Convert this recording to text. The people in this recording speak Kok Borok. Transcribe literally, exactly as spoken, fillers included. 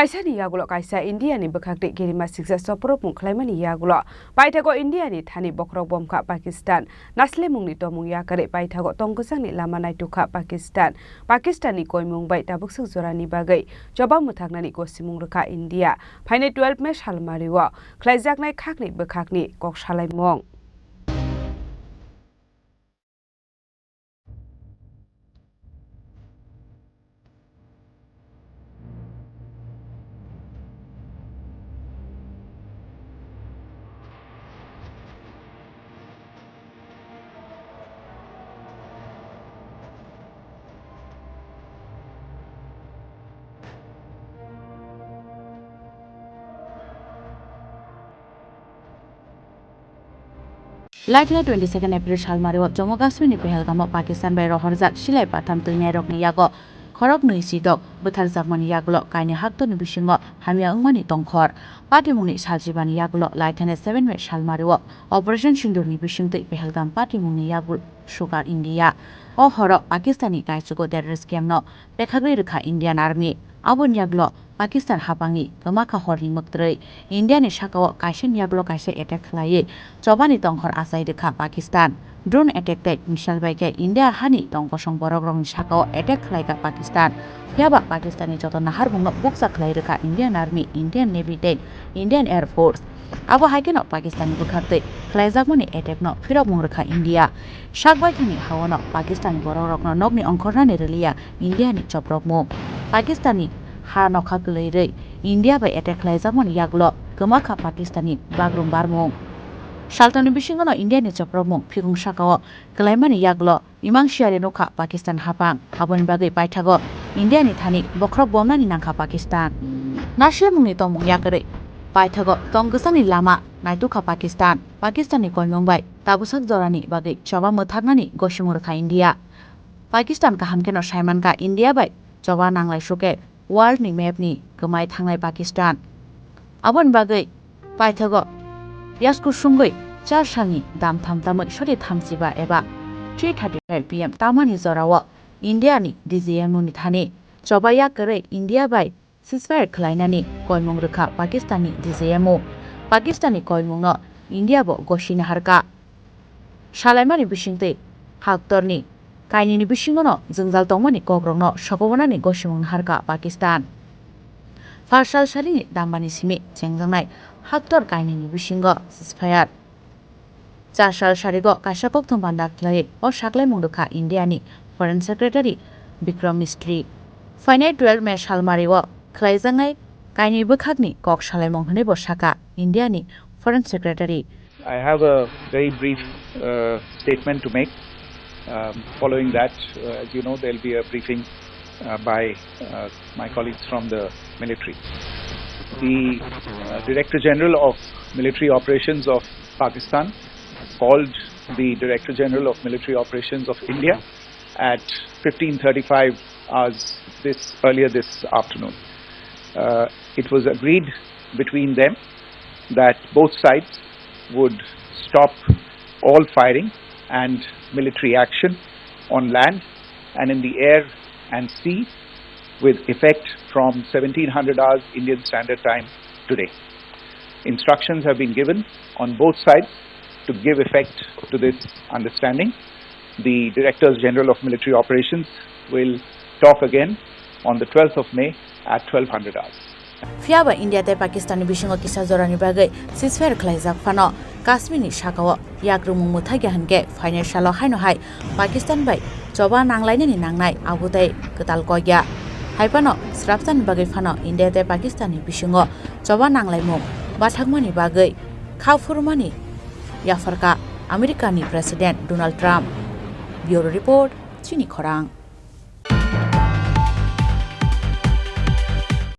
Kaisani yagulo kaisa India ni bwkhak tei kirima siksa soprobmung khlaimani yagulo paithago India ni thani bokhorok bomkha Pakistan. Naslemungni tomung yakarwi paithago tong kwchangni lama naitukha Pakistan. Pakistan ni koimung bai tabuk swk jorani bagwi choba mwthaknani gosimung rwkha India. Phainai twelve May salmario khlaijaknai khakni bwkhakni kok salaimung. Laithani twenty second April salmario Jammu Kashmir ni Pahalgam o Pakistan bai rohorjak silai patham twinairokni yago khorok nwi sidok bwtharjakmani yagulo kainwi haktorni bisingo hamya wngmani tongkhor. Patimungni salchibani yagulo laithani seven May salmario Operation Sindoor ni bisingtwi Pahalgam patimungni yagul sukar India. O horo Pakistan ni kaichugo terrorist camp no pekhagwi rwkha Indian Army. Aboni yagulo Pakistan haphangni kwmakha horni mwktrwi India ni sakao kaisa ni yagulo kaisa attack khlaiwi chobani tongkhor achai rwkha Pakistan. Drone attack tei missile bai khe India hani tongkosong borokrokni sakao attack khlaikha Pakistan. Phiyaba Pakistan ni joto naharmungno bukcha khlai rwkha Indian Army, Indian Navy tei Indian Air Force. Abo hai kheno Pakistan ni bwkhaktwi khlaijakmani attack no phirokmung rwkha India. Sakbaithani haono Pakistan ni borokrokno nokni ongkhornani rwliya India ni choprokmung. Pakistan ni ha nokha kwlwi rwi India bai attack khlaijakmani yagulo kwmakha Pakistan ni bagrum barmung. Saltani bisingono India ni choprokmung phikung sakao kwlaimani yagulo imang siyari nukha Pakistan haphang. Aboni bagwi paithago India ni thani bokhorok bomnani nangkha Pakistan. Naslemungni tongmung yakarwi paithago tong kwchangni lama naitukha Pakistan. Pakistan ni koimung bai tabwsak jorani bagwi choba mwthaknani gosimung rwkha India. Pakistan kaham kheno saimankha India bai choba nanglai suke world ni map ni kwmai thangnai Pakistan. Aboni bagwi paithago yasku sungwi char salni dam tham tamwi sori thamchiba eba three thirty five P M tamani jorao India ni D J M ni thani choba yakarwi India bai ceasefire khlainani koimung rwkha Pakistan ni D J M o. Pakistan ni koimung no India bo gosi naharkha. Salaimani bisingtwi haktorni kainwini bisingono jwngjal tongmani kokrokno sokownani gosimung naharkha Pakistan. Phar sal sarini dambani simi chengjaknai haktor kainwini bisingo ceasefire. Char sal sarigo kaisa kokthum banda khlai o saklaimung rwkha India ni Foreign Secretary Bikram Misri. Phainai twelve May salmario khlaijaknai kainwi bwkhakni kok salaimung hwnwi bo sakha India ni Foreign Secretary. I have a very brief, uh, statement to make. Um, following that, uh, as you know, there'll be a briefing, uh, by, uh, my colleagues from the military. The, uh, Director General of Military Operations of Pakistan called the Director General of Military Operations of India at fifteen thirty-five hours this, earlier this afternoon. Uh, it was agreed between them that both sides would stop all firing and military action on land and in the air and sea with effect from seventeen hundred hours Indian Standard Time today. Instructions have been given on both sides to give effect to this understanding. The Directors General of Military Operations will talk again on the twelfth of May at twelve hundred hours. Phiyaba India tei Pakistan ni bisingo kisa jorani bagwi ceasefire khlaijak phano Kashmir ni sakao yakrumung mwthakya hwnkhe phainai salo haino hai Pakistan bai choba nanglainani nangnai abo tei kwtal kokya. Hai phano srapsani bagwi phano India tei Pakistan ni bisingo choba nanglaimung bathakmani bagwi kha phurmani yapharkha America ni President Donald Trump. Bureau Report, Chini Khorang.